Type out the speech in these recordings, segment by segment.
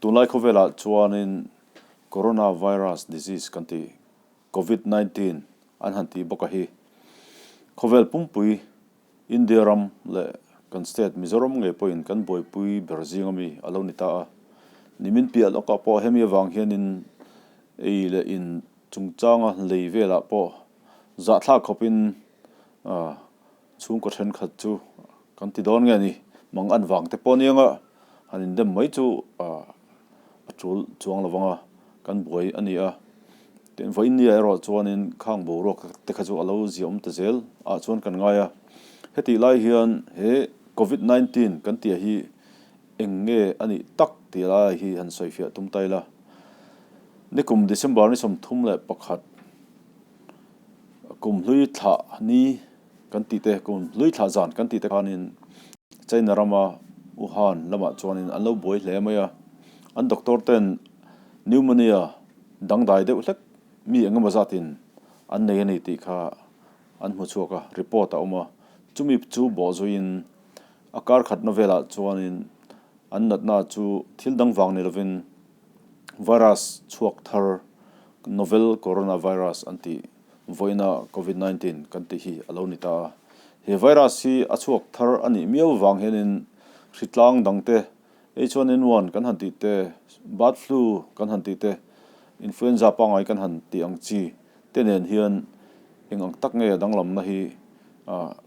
Tunlai khawvelah chuanin Coronavirus Disease kan tih, Covid 19 an han tih bawk a hi. Khawvel pumpui India ram leh kan state Mizoram ngei pawhin kan buaipui ber zing ami a lo ni ta a. Nimin piah lawkah pawh hemi avang hianin ei leh in chungchanga lei velah pawh zahthlak khawpin chhungkaw thenkhat chu kan ti dawn nge ni, mang an vang te pawh aniang a, han indem mai chu a tul chuang lo vang a, kan buai a ni a. Tin, vawiin nia erawh chuanin khang boruak te kha chu a lo ziahawm ta zel ah chuan kan ngai a. Hetih lai hian he Covid 19 kan tih hi eng nge a nih tak tih lai hi han sawifiah tum ta ila. Nikum December ni 31 kum hlui thlah ni kan tih te, kum hlui thlah zan kan tih te khanin China rama Wuhan lamah chuanin an lo buai hle mai a. An doctor ten pneumonia dangdai deuh hlek mi engemaw zatin an nei a ni tih kha an hmu chhuak a, report a awm a. Chumi chu bawh zuiin a kar khatna velah chuanin an natna chu thil dang vang ni lovin virus chhuak thar novel coronavirus an tih vawiina Covid 19 kan tih hi a lo ni ta a. He virus hi a chhuak thar a nih miau vang hianin hritlang dangte H1N1 kan han tih te, bird flu kan han tih te, influenza pangngai kan han tih ang chi te nen hian eng ang tak nge a danglamna hi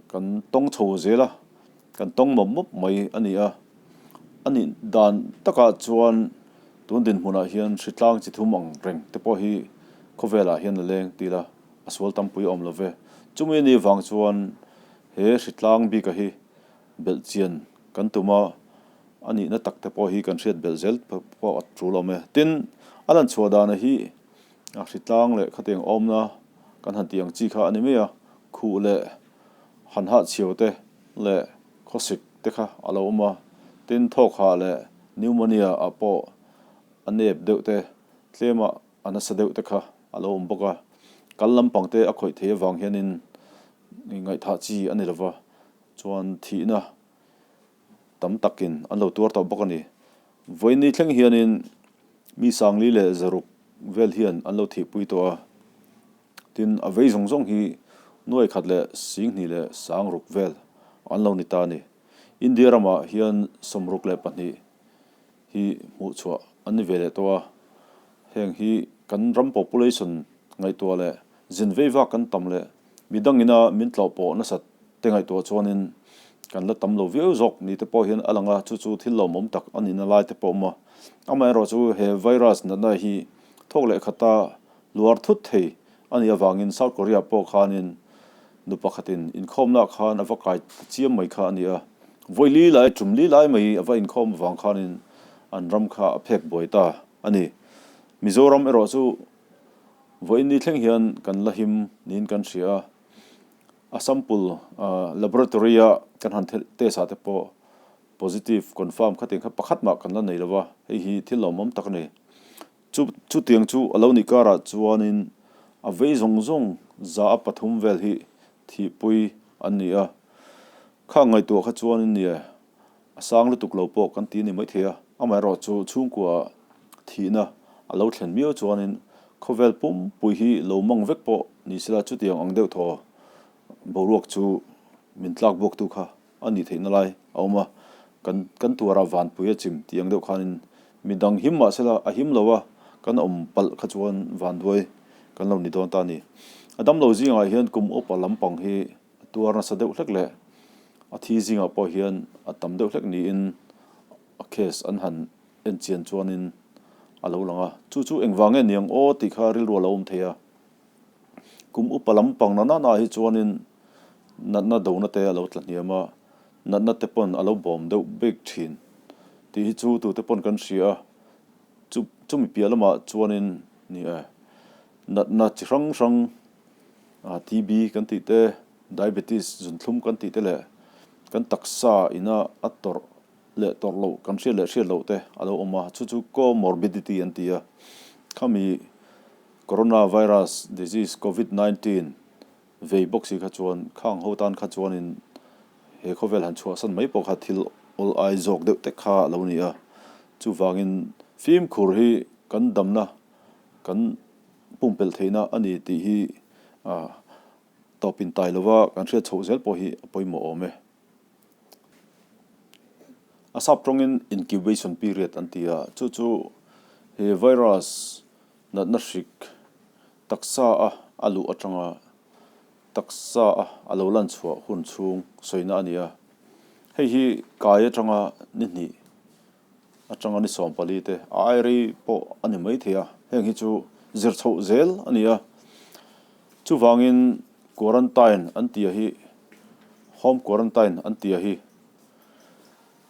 kan tawng chho zel a, kan tawng mawp mawp mai a ni a. A nih dan takah chuan tun dinhmunah hian hritlang chi thum ang reng te pawh hi khawvelah hian a leng ti ila a sual tampui a awm lo ve. Chumi a nih vang chuan he hritlang bika hi belh chian kan tum a, a nihna tak te pawh hi kan hriat belh zel pawh a tul awm e. Tin, a lan chhuah dana hi a hritlang leh khatiang awmna kan han tih ang chi kha a ni mai a, khuh leh han hahchhiau te leh khawsik te kha a lo awm a, tin thawk hah leh pneumonia ah pawh a nep deuh te, tlema a nasa deuh te kha a lo awm bawk a, kal lampang te a khawih thei avang hianin ngaihthah chi a ni lova, chuan thihna tam takin an lo tuar tawh bawk a ni. Vawiin ni thleng hianin mi sangli leh zaruk vel hian an lo thihpui tawh a, Tin, a vei zawng zawng hi nuai khat leh singhnih leh sangruk vel an lo ni ta a ni. India ramah hian 62 hi hmuh chhuah an ni ve leh tawh a, heng hi kan ram population ngaihtuah leh zin vei vak kan tam leh midangina min tlawh pawh nasat te ngaihtuah chuanin kan la tam lo viau zawk ni te pawh hian a lang a, chu chu thil lawmawm tak a nihna lai te pawh a awm a. Amaherawhchu he virus natna hi thawk leh khata Luar thut thei a nih avangin South Korea pawh khanin nu pakhatin inkhawmna khan a va kai ta chiam mai kha a ni a. Vawi li lai, tum li lai mai a va inkhawm avang khanin an ram kha a phek buai ta a ni. Mizoram erawh chu vawiin ni thleng hian kan la him niin kan hria a. A sample laboratory a kan han test ah te pawh positive confirm khatin kha pakhat mah kan la nei lo va, hei hi thil lawmawm tak a ni. Chu chutiang chu a lo nih karah chuanin a vei zawng zawng 3% vel hi thihpui an ni a. Kha ngaihtuah kha chuanin nia a sang lutuk lo pawh kan ti a ni maithei a, amaherawh chu chhungkua thihna a lo thlen miau chuanin khawvel pumpui hi lo mang vek pawh ni sela chutiang ang deuh thaw boruak chu min tlak buaktu kha a nih theihna lai a awm a, kan kan tuarah vanpui a chim tih ang deuh khanin midang him mah sela a him lo a, kan awm palh kha chuan vanduai kan lo ni dawn ta a ni. A damlo zingah hian kum upa lampang hi a tuar nasa deuh hlek leh a thi zingah pawh hian a tam deuh hlek niin a case an han en chian chuanin a lo lang a, chu chu engvang nge niang aw tih kha rilru a lo awm thei a. Kum upa lampang na nana hi chuanin natna dona te a lo tla hniam a, natna te pawn a lo bawm deuh bik thin tih hi chu tute pawn kan hria a, chu chumi piah lamah chuanin ni e, natna chi hrang hrang TB kan tih te, diabetes zunthlum kan tih te leh kan taksa ina a tawrh leh tawrh loh kan hriat leh hriat loh te a lo awm a, chu chu comorbidity an ti a, khami Coronavirus Disease Covid 19 vei bawk si kha chuan khang ho tan kha chuanin he khawvel han chhuahsan mai pawh kha thil awl ai zawk deuh tek kha a lo ni a. Chuvangin fimkhur hi kan damna kan pumpelh theihna a ni tih hi tawpin tai lova kan hriat chhoh zel pawh hi a pawimawh awm e. A sap tawngin incubation period an ti a, chu chu he virus natna hrik taksa a a luh atanga taksa a a lo lan chhuah hun chhung sawina a ni a. Hei hi kai atanga ni hnih atanga ni 14 te a ai rei pawh a ni mai thei a, heng hi chu zir chhoh zel a ni a. Chuvangin quarantine an tia hi home quarantine an tia hi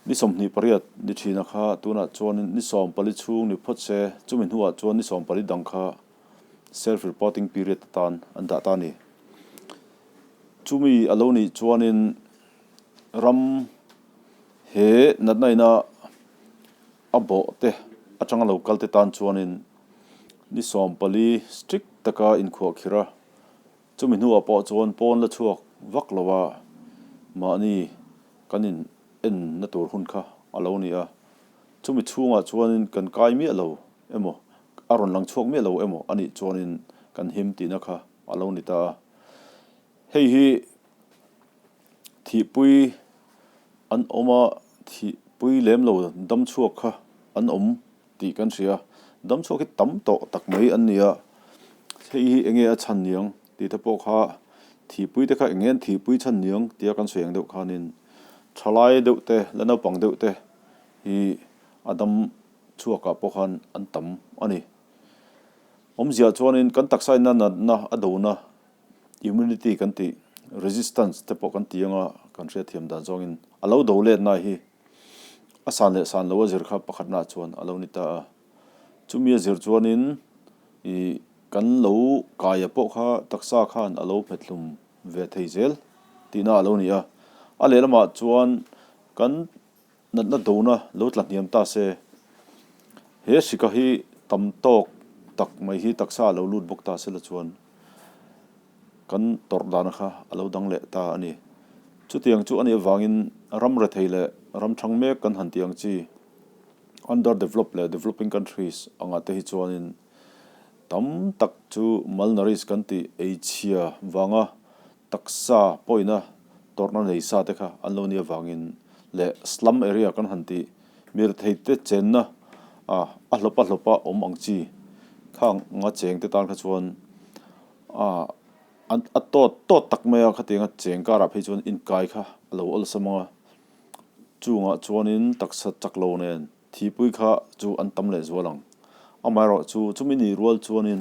ni 28 ni thina kha tunah chuanin ni 14 chhung ni phawt se chumi hnuah chuan ni 14 dang kha self reporting period atan an dah ta a ni. Chumi a lo nih chuanin ram he natna ina a bawh te atanga lo kal te tan chuanin ni 14 strict taka inkhuahkhirh a, chumi hnuah pawh chuan pawn la chhuak vak lo a, mahni kan in en na tur hun kha a lo ni a, chumi chhungah chuanin kan kai miah lo emaw a rawn lang chhuak miah lo emaw a nih chuanin kan him tihna kha a lo ni ta a, hei hi thihpui an awm a, thihpui lem lo dam chhuak kha an awm tih kan hria. Dam chhuak hi tam tawh tak mai an ni a, hei hi eng nge a chhan niang tih te pawh kha thihpui te kha eng nge an thihpui chhan niang tia kan sawi ang deuh khanin thalai deuh te la naupang deuh te hi a dam chhuakah pawh khan an tam a ni. Awmzia chuanin kan taksa ina natna a dona immunity kan tih resistance te pawh kan ti anga kan hriatthiam dan zawngin a lo do letna hi a san leh san lo a zir kha pakhatnaah chuan a lo ni ta a. Chumi a zir chuanin ih kan lo kaia pawh kha taksa khan a lo hmethlum ve thei zel tihna a lo ni a. A lehlamah chuan kan natna dona lo tla hniam ta se he hrika hi tam tawk tak mai hi taksa a lo lut bawk ta sela chuan kan tawrh dana kha a lo dang leh ta a ni. Chutiang chu a nih avangin ram rethei leh ram thang mek kan han tih ang chi under developed leh developing countries angah te hi chuanin tam tak chu malnourished kan tih eichhia vanga taksa pawhina tawrhna nei sa te kha an lo nih avangin leh slum area kan han tih mi rethei te chenna a a hlawp a hlawp a awm ang chi khang anga cheng te tan kha chuan a a tawt tawt tak mai a khatianga cheng karah phei chuan inkai kha a lo awlsam ang a chungah chuanin taksa chak lo nen Thipui kha chu an tam leh zual ang. Amaherawh chu chumi ni rual chuanin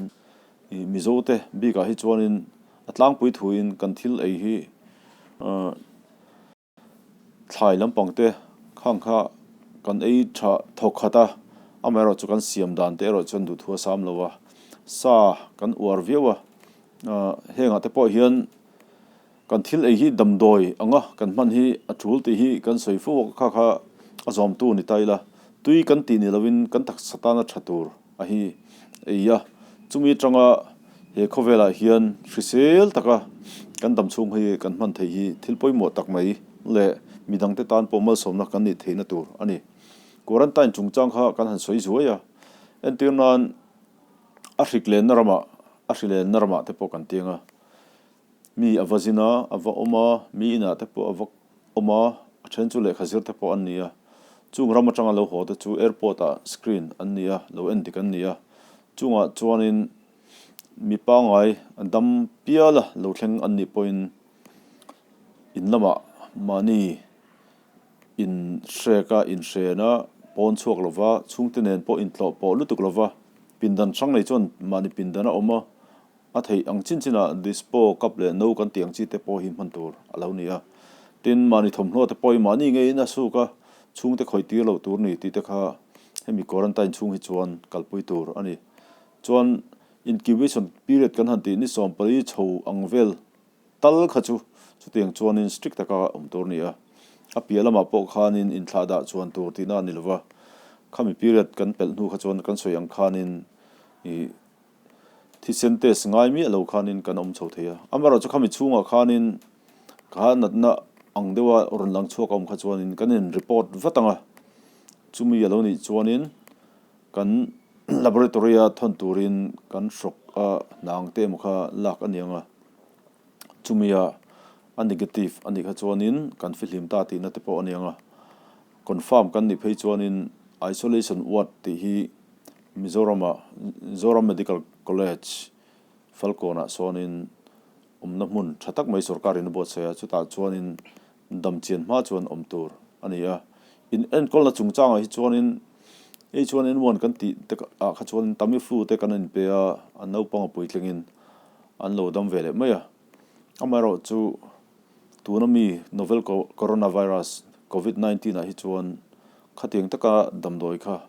ih Mizote bikah hi chuanin a tlangpui thuin kan thil ei hi thlai lampang te khang kha kan ei tha thawk khat a, amaherawh chu kan siam dan te erawh chuan duhthu a sam lo a, sa kan uar viau a, hengah te pawh hian Kan thil ei hi damdawi anga kan hman hi a tul tih hi kan sawi fo a, kha kha a zawmtu ni ta ila, tui kan tih ni lovin kan taksa tana tha tur a hi ei a, chumi atanga he khawvelah hian hrisel taka kan dam chhung hi kan hman theih hi thil pawimawh tak mai leh midangte tan pawh malsawmna kan nih theihna tur a ni. Quarantine chungchang kha kan han sawi zuai a, entir nan a hrik lenna ramah a hri lenna ramah te pawh kan tiang a. Mi a va zin a, a va awm a, mi inah te pawh a va awm a, a then chu lehkha zir te pawh an ni a. Chung ram atanga lo haw te chu airport ah screen an ni a, lo en dik an ni a. Chungah chuanin mi pangngai a dam pial a lo thleng an nih pawhin in lamah mahni in hrek a, in hren a, pawn chhuak lova, chhungte nen pawh intlawh pawh lutuk lova, pindan hrang nei chuan mahni pindan a awm a. A theih ang chin chinah dispo cup leh no kan tih ang chi te pawh hi hman tur a lo ni a. Tin, mahni thawmhnaw te pawh hi mahni ngeiin a suk a, chhungte khawih tir loh tur ni tih te kha hemi quarantine chhung hi chuan kalpui tur a ni. Chuan incubation period kan han tih ni 14 chho ang vel tal kha chu chutiang chuanin strict taka awm tur a ni a. A piah lamah pawh khanin inthlah dah chuan tur tihna a ni lova, khami period kan pelh hnu kha chuan kan sawi ang khanin ih Thisen test ngai miah lo khanin kan awm chho thei a. Amaherawhchu khami chhungah khanin kha natna ang deuha rawn lang chhuak a awm kha chuanin kan in report vat ang a. Chumi a lo nih chuanin kan laboratory a thawn turin kan hrawk a hnang te emaw kha lak a ni ang a, chumi a a negative a nih kha chuanin kan fihlim ta tihna te pawh a ni ang a, confirm kan nih phei chuanin isolation ward tih hi Mizoram-ah Zoram Medical College Falkawnah sawnin awmna hmun tha tak mai sorkarin a buatsaih a, chutah chuanin dam chian hma chuan awm tur a ni a. In enkawlna chungchangah hi chuanin H1N1 kan tih te ah kha chuan Tamiflu te kan inpe a, an naupang a puitlingin an lo dam ve leh mai a. Amaherawhchu tuna mi novel coronavirus Covid 19 ah hi chuan khatiang taka damdawi kha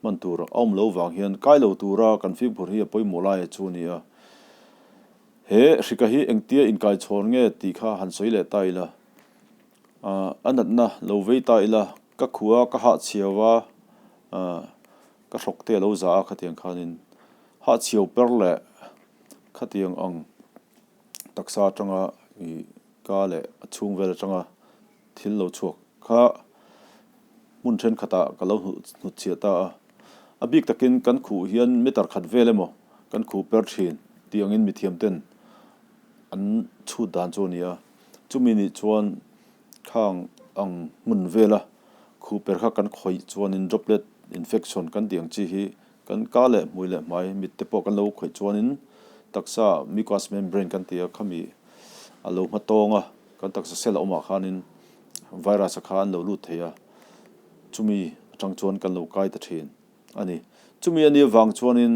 hman tur a awm lo vang hian kai lo tura kan fimkhur hi a pawimawh lai a chu a ni a. He hrika hi engtia inkaichhawn nge tih kha han sawi leh ta ila. A natna lo vei ta ila, ka khua ka hahchhiau a, ka hrawk te a lo za a khatiang khanin hahchhiau per leh khatiang ang taksa atanga ih ka leh a chhung vel atanga thil lo chhuak kha hmun thenkhatah ka lo hnutchhiah ta a. A bik takin kan khuh hian meter khat vel emaw kan khuh per thin tih angin mithiam ten an chhut dan chu a ni a. Chumi nih chuan khang ang hmun vela khuh per kha kan khawih chuanin droplet infection kan tih ang chi hi kan ka leh hmui leh hmai mit te pawh kan lo khawih chuanin taksa mucous membrane kan tih a khami a lo hma tawng a. Kan taksa cell a awmah khanin virus a kha an lo lut thei a, chumi atang chuan kan lo kai ta thin a ni. Chumi a nih avang chuanin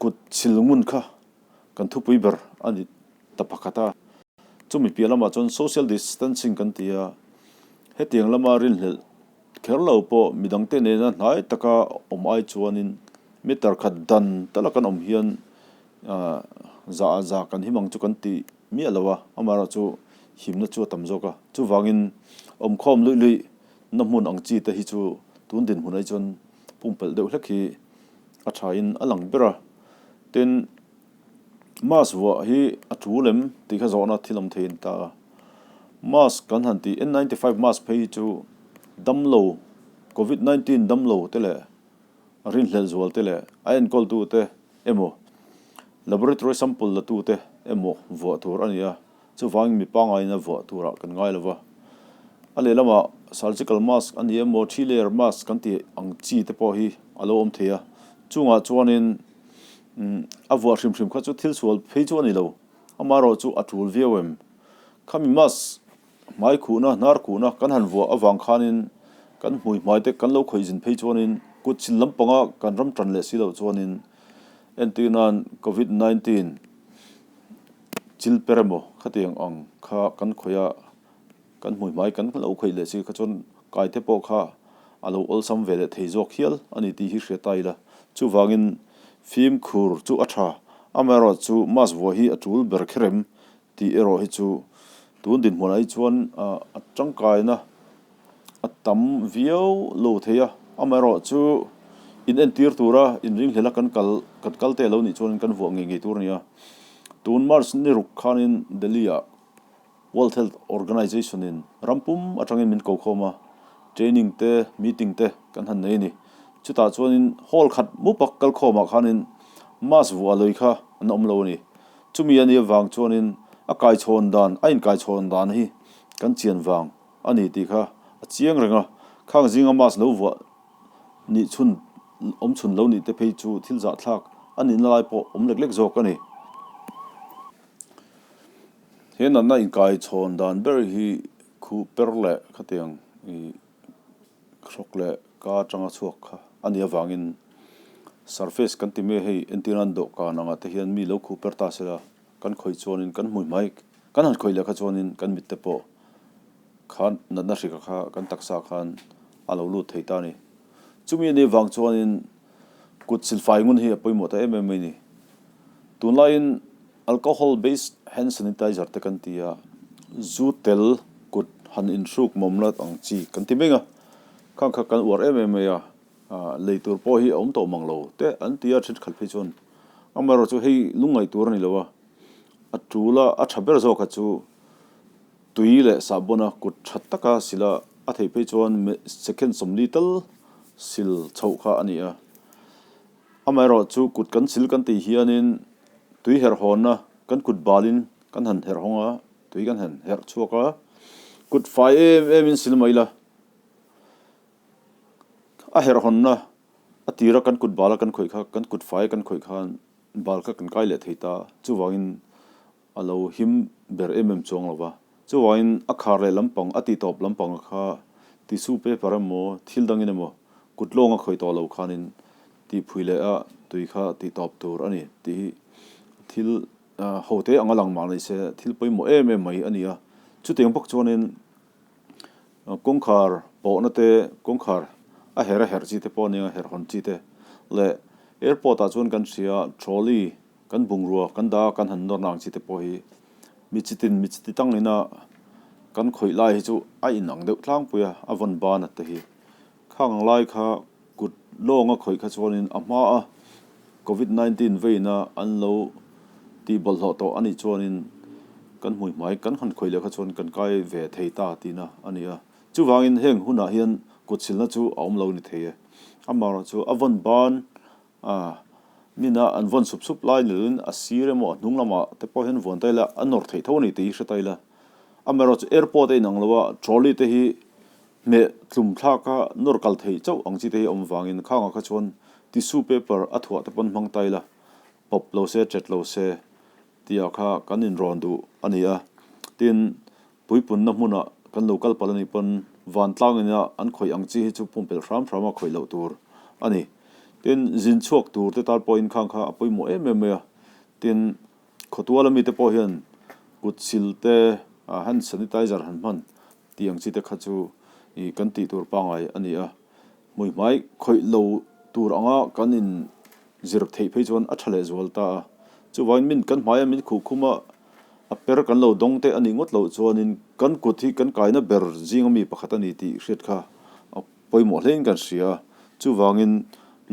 kut sil ngun kha kan thupui ber a ni ta pakhat a. Chumi piah lamah chuan social distancing kan ti a, hetiang lama rinhlelh kher lo pawh midangte nena hnai taka awm ai chuanin meter khat dan tala kan awm hian za ah za kan him ang chu kan tih miah lo a, amaherawhchu himna chu a tam zawk a. Chuvangin awmkhawm luih luih na hmun ang chi te hi chu tun dinhmun ah hi chuan pumpelh deuh hlek hi a tha in a lang ber a. Tin, mask vuah hi a tul em tih kha zawhna thil awm thei a ni ta a. Mask kan han tih N95 mask phei hi chu damlo covid 19 damlo te leh rinhlelh zual te leh a enkawltu te emaw laboratory sample la tu te emaw vuah tur a ni a, chuvangin mi pangaiin a vuah turah kan ngai lo va. A lehlamah surgical mask a ni emaw three layer mask kan tih ang chi te pawh hi a lo awm thei a, chungah chuanin a vuah hrim hrim kha chu thil sual phei chu a ni lo, amaherawhchu a tul viau em? Khami mask Hmai khuhna, hnar khuhna kan han vuah avang khanin kan hmui hmai te kan lo khawih zin phei chuanin kut chil lampanga kan ram tan leh si loh chuanin entir nan Covid 19 chil per emaw khatiang ang kha kan khawih a, kan hmui hmai kan lo khawih leh si kha chuan kai te pawh kha a lo awlsam ve leh thei zawk hial a ni tih hi hria ta ila. Chuvangin fimkhur chu a tha, amaherawhchu mask vuah hi a tul ber kher em Tih erawh hi chu tun dinhmunah hi chuan a tangkaina a tam viau lo thei a, amaherawh chu in entir tura inringhlel a kan kal kan kal te lo nih chuan kan vuah ngei ngei tur a ni a. Tun March ni ruk khanin Delhi ah World Health Organization in ram pum atangin min ko khawm a, training te meeting te kan han nei a ni. Chutah chuanin hall khat mupak kal khawmah khanin mask vuah lui kha an awm lo a ni. Chumi a nih avang chuanin a kaichhawn dan, a inkaichhawn dan hi kan chian vang a ni tih kha a chiang reng a. Khang zinga mask lo vuah nih chhun, awm chhun lo nih te phei chu thil zahthlak a nihna lai pawh awm lek lek zawk a ni. He natna inkaichhawn dan ber hi khuh per leh khatiang ih. Hrawk leh ka atanga chhuak kha a nih avangin surface kan ti mai a, hei entir nan dawhkan angah te hian mi lo khuh per ta sela kan khawih chuanin kan hmui hmai kan han khawih leh kha chuanin kan mit te pawh khan natna hrika kha kan taksa khan a lo lut thei ta a ni. Chumi a nih avang chuanin kut silfai ngun hi a pawimawh ta em em mai a ni. Tunlaiin Alcohol based hand sanitizer te kan ti a, zu tel kut han inhruk mawm lat ang chi kan ti mai a, khang kha kan uar em em mai a, lei tur pawh hi a awm tawh mang lo te an ti a thenkhat phei chuan amaherawh chu hei lungngaih tur a ni lo a, a tul a a tha ber zawk kha chu tui leh sahbawn a kut tha taka sila. A theih phei chuan second 40 tal sil chhoh kha a ni a. Amaherawh chu kut kan sil kan tih hianin tui herh hawnna kan kut balin kan han herh hawng a, tui kan han herh chhuak a, kut fai em emin sil mai la. A herh hawnna a tira kan kut bala kan khawih kha kan kut fai kan khawih khan bal kha kan kai leh thei ta. Chuvangin a lo him ber em em chuang lo va. Chuvangin a khar leh lampang, a tihtawp lampang kha tissue paper emaw thil dangin emaw kut lawng a khawih tawh lo khanin tihphui leh a tui kha tihtawp tur a ni tih hi thil ho te anga lang mah ni se thil pawimawh em em mai a ni a. Chutiang bawk chuanin Kawngkhar pawhna te, kawngkhar a herh a herh chi te pawh a nia, herh hawn chi te leh airport ah chuan kan hria trolley kan bungrua kan dah a kan han nawrna ang chi te pawh hi mi chi tin mi chi ti tang ina kan khawih lai hi chu a inang deuh tlangpui a, a vawn ban a te hi. Khang ang lai kha kut lawnga khawih kha chuanin a hma a Covid 19 veina an lo tih bawlhhlawh tawh a nih chuanin kan hmui hmai kan han khawih leh kha chuan kan kai ve thei ta tihna a ni a. Chuvangin heng hunah hian kut silna chu a awm lo ni thei e. Amaherawhchu chu a vawn ban a mina an vawn sup sup lai ni lovin a sir emaw a hnung lamah te pawh hian vuan ta ila a nawr theih tho a ni tih hi hre ta ila. Amaherawhchu chu airport a inang lo a, trolley te hi Hmeh tlum thlak a nawr kal theih chauh ang chi te hi awm vangin khangah kha chuan tissue paper a thuah te pawn hmang ta ila, pawp lo se, chet lo se tih ah kha kan inrawn duh a ni a. Tin, puipunna hmunah kan lo kal palh a nih pawn vantlang ina an khawih ang chi hi chu pumpelh hram hram a khawih loh tur a ni. Tin, zin chhuak tur te tan pawhin khang kha a pawimawh em em mai a. Tin, khawtuala mite pawh hian kut sil te, hand sanitizer han hman Tih ang chi te kha chu ih kan tih tur pangngai a ni a, hmuihmai khawih lo tur anga kan in zir theih phei chuan a tha leh zual ta a. Chuvangin min kan hmaia min khuh khum a, a per kan lo dawng te a nih ngawt loh chuanin kan kut hi kan kaina ber zinga mi pakhat a ni tih hriat kha a pawimawh hlein kan hria a. Chuvangin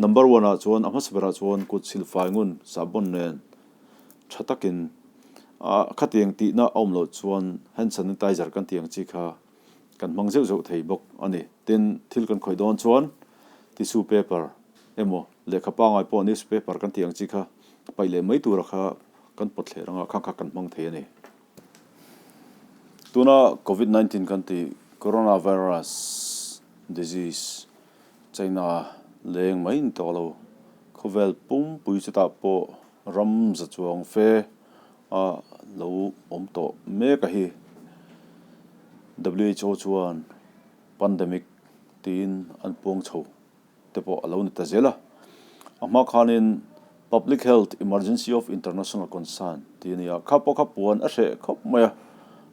number one ah chuan a hmasa berah chuan kut silfai ngun sahbawn nen tha takin a khatiang tihna a awm loh chuan hand sanitizer kan tih ang chi kha kan hmang zeuh zeuh thei bawk a ni. Tin, thil kan khawih dawn chuan tissue paper emaw lehkha pangngai pawh newspaper kan tih ang chi kha paih leh mai tura kha kan pawt thler anga khang kha kan hmang thei a ni. Tuna covid 19 kan tih coronavirus disease China leng mai ni tawh lo, khawvel pumpui chutah pawh ram za chuang fe a lo awm tawh mek a hi. Who chuan pandemic tiin an puang chho te pawh a lo ni ta zel a. A hma khanin Public Health Emergency of International Concern tih a ni a, kha pawh kha puan a hreh khawp mai a.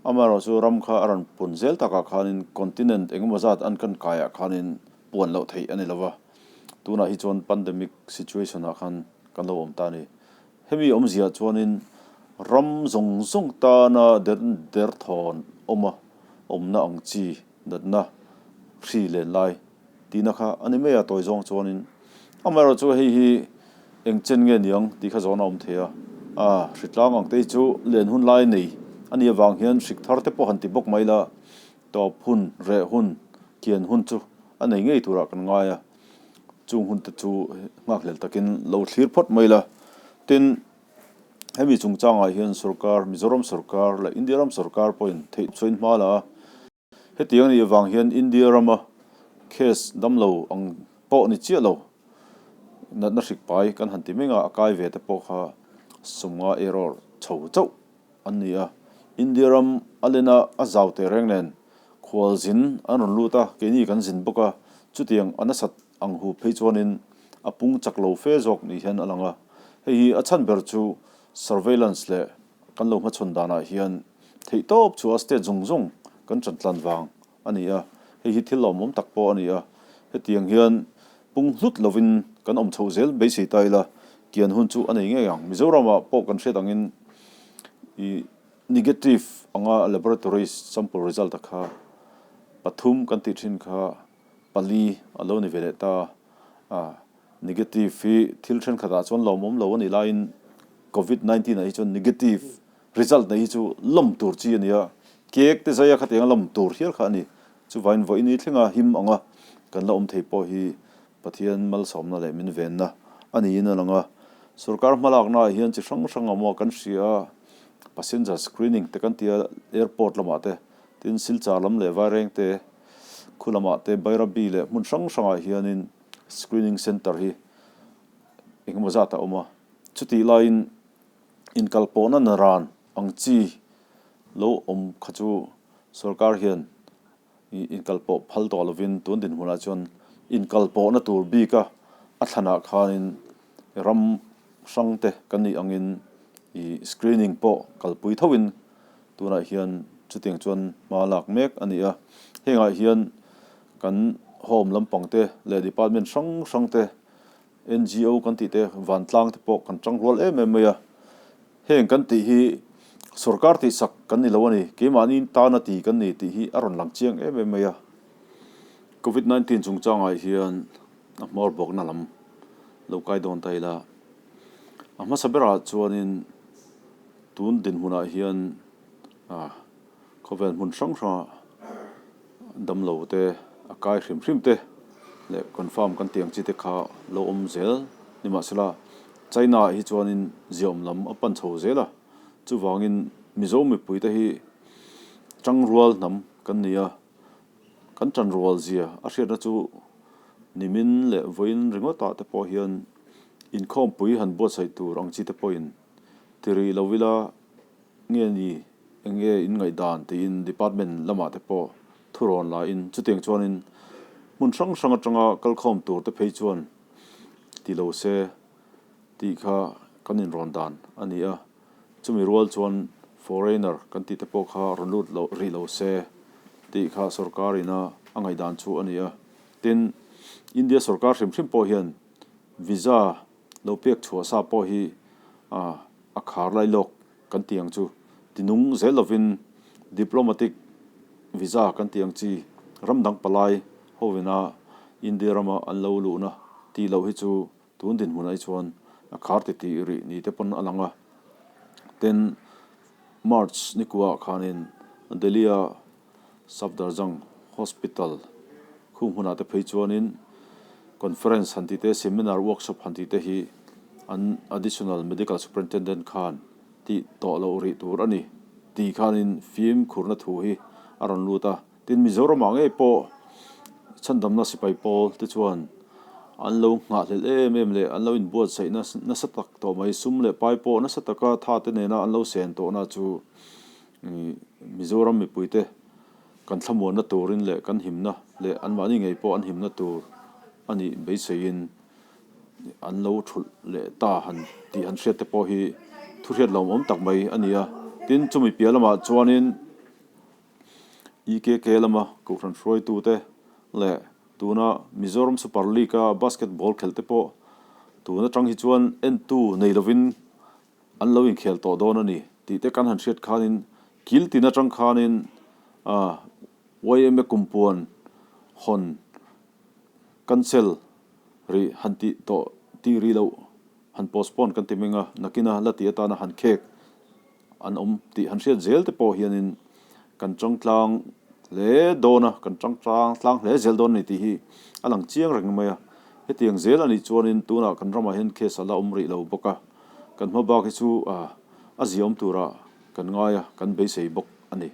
Amaherawhchu ram kha a rawn pun zel takah khanin continent engemaw zat an kan kaiah khanin puan loh theih a ni lo va. Tunah hi chuan pandemic situation ah khan kan lo awm ta a ni. Hemi awmzia chuanin ram zawng zawng tana der derthawn awma awmna ang chi natna hri len lai tihna kha a ni mai a tawi zawng chuanin amaherawh chu hei hi eng chen nge niang tih kha zawn a awm thei a, a hritlang ang te hi chu len hun lai nei a nih avang hian hrik thar te pawh han ti bawk mai la tawp hun reh hun kian hun chu a nei ngei turah kan ngai a, chung hun te chu nghakhlel takin lo thlir phawt mai la tin hemi chungchangah hian sorkar Mizoram sorkar leh India ram sorkar pawhin theih chhuain hma la a. Hetiang a nih avang hian India rama case damlo ang pawh ni chiah lo, natna hrik pai kan han ti meng a, a kai ve te pawh kha sumnga error chho chauh an ni a. India ram a lena a zau teh reng nen khual zin an rawn lut a, keini kan zin bawk a, chutiang a nasat ang hu phei chuanin a pung chak lo fe zawk ni hian a lang a. Hei hi a chhan ber chu surveillance leh Kan lo hmachhawn danah hian theihtawp chu a state zawng zawng kan ṭan tlan vang a ni a, hei hi thil lawmawm tak pawh a ni a. Hetiang hian pung hlut lovin kan awm chhoh zel beisei ta ila, kian hun chu a nei ngei ang. Mizoramah pawh kan hriat angin i negative anga laboratory sample result a kha pathum kan tih ṭhin kha pali a lo ni ve leh ta a. Negative hi thil ṭhenkhatah chuan lawmawm lo a nih laiin Covid 19 ah hi chuan negative result neih hi chu lawm tur chi a ni a, cake te zaia khatianga lawm tur hial kha a ni. Chuvain vawiin thlenga him anga kan la awm thei pawh hi Pathian malsawmna leh min venna a niin a lang a. Sorkar hmalaknaah hian chi hrang hrang a awm a, kan hria a, passenger screening te kan ti a, airport lamah te, tin Silchar lam leh Vairengte khu lamah te, Bairabi leh hmun hrang hrangah hianin screening centre hi engemaw zat a awm a. Chutih laiin inkalpawhna naran ang chi lo awm kha chu sorkar hian inkalpawh phal tawh lovin tun dinhmunah chuan inkalpawhna tur bika a thlanah khanin ram hrang te kan nih angin ih screening pawh kalpui thoin tunah hian chutiang chuan hma lak mek a ni a. Hengah hian kan home lampang te leh department hrang hrang te NGO kan tih te vantlang te pawh kan tang rual em em mai a, heng kan tih hi sorkar tihsak kan ni lo a ni, keimahni tana ti kan ni tih hi a rawn lang chiang em em mai a. Covid 19 chungchangah hian a hmawr bawkna lam lo kai dawn ta ila, a hmasa berah chuanin tun dinhmunah hian ah Khawvel hmun hrang hranga damlo te, a kai hrim hrim te leh confirm kan tih ang chi te kha lo awm zel nimahsela China ah hi chuanin ziaawm lam a pan chho zel a, chuvangin Mizo mipui te hi tangrual hnam kan ni a, kan tanrual zia a hriatna chu nimin leh vawiin ringawt ah te pawh hian inkhawmpui han buatsaih tur ang chi te pawhin ti rih lo ila. Nge ni, eng nge in ngaihdan tiin department lamah te pawh thu rawn la in chutiang chuanin hmun hrang hrang atanga kalkhawm tur te phei chuan ti lo se tih kha kan inrawn dan a ni a, chumi rual chuan foreigner kan tih te pawh kha rawn lut loh rih lo se tih kha sorkar ina a ngaihdan chu a ni a. Tin, India sorkar hrim hrim pawh hian visa lo pek chhuah sa pawh hi a khar lai lawk kan tih ang chu. Tinung zel lovin diplomatic visa kan tih ang chi ram dang palai hovina India rama an lo luhna tih loh hi chu tun dinhmunah hi chuan a khar ti tih rih ni te pawn a lang a. Tin, March nikuah khanin Delhi-a Safdarjung Hospital khung hmunah te phei chuanin conference han tih te, seminar, workshop han tih te hi an Additional Medical Superintendent khan tih tawh loh rih tur a ni tih khanin fimkhurna thu hi a rawn lut a. Tin, Mizoramah ngei pawh chhandamna sipai pawl te chuan an lo nghahhlelh em em leh an lo inbuatsaih nasa tak tawh mai, sum leh pai pawh nasa taka tha te nena an lo sen tawhna chu Mizoram mipuite kan thlamuanna turin leh kan himna leh anmahni ngei pawh an himna tur a nih beiseiin an lo thulh leh ta han tih han hriat te pawh hi thuhriat lawmawm tak mai a ni a. Tin, chumi piah lamah chuanin EKK lama Kohhran hruaitute leh tuna Mizoram Super League-a basketball khelh te pawh tun atang hi chuan entu nei lovin An lo inkhel tawh dawn a ni tih te kan han hriat khanin kil tin atang khanin yma kumpuan hawn cancel rih han tih tawh tih rih loh han postpone kan ti meng a, nakina la tih atana han khek an awm tih han hriat zel te pawh hianin kan tangtlang hle dawn a, kan tangtlang tlang hle zel dawn a ni tih hi a lang chiang reng mai a. Hetiang zel a nih chuanin tunah kan ramah hian case a la awm rih lo bawk a. Kan hma bak hi chu a ziaawm turah kan ngai a, kan beisei bawk a ni.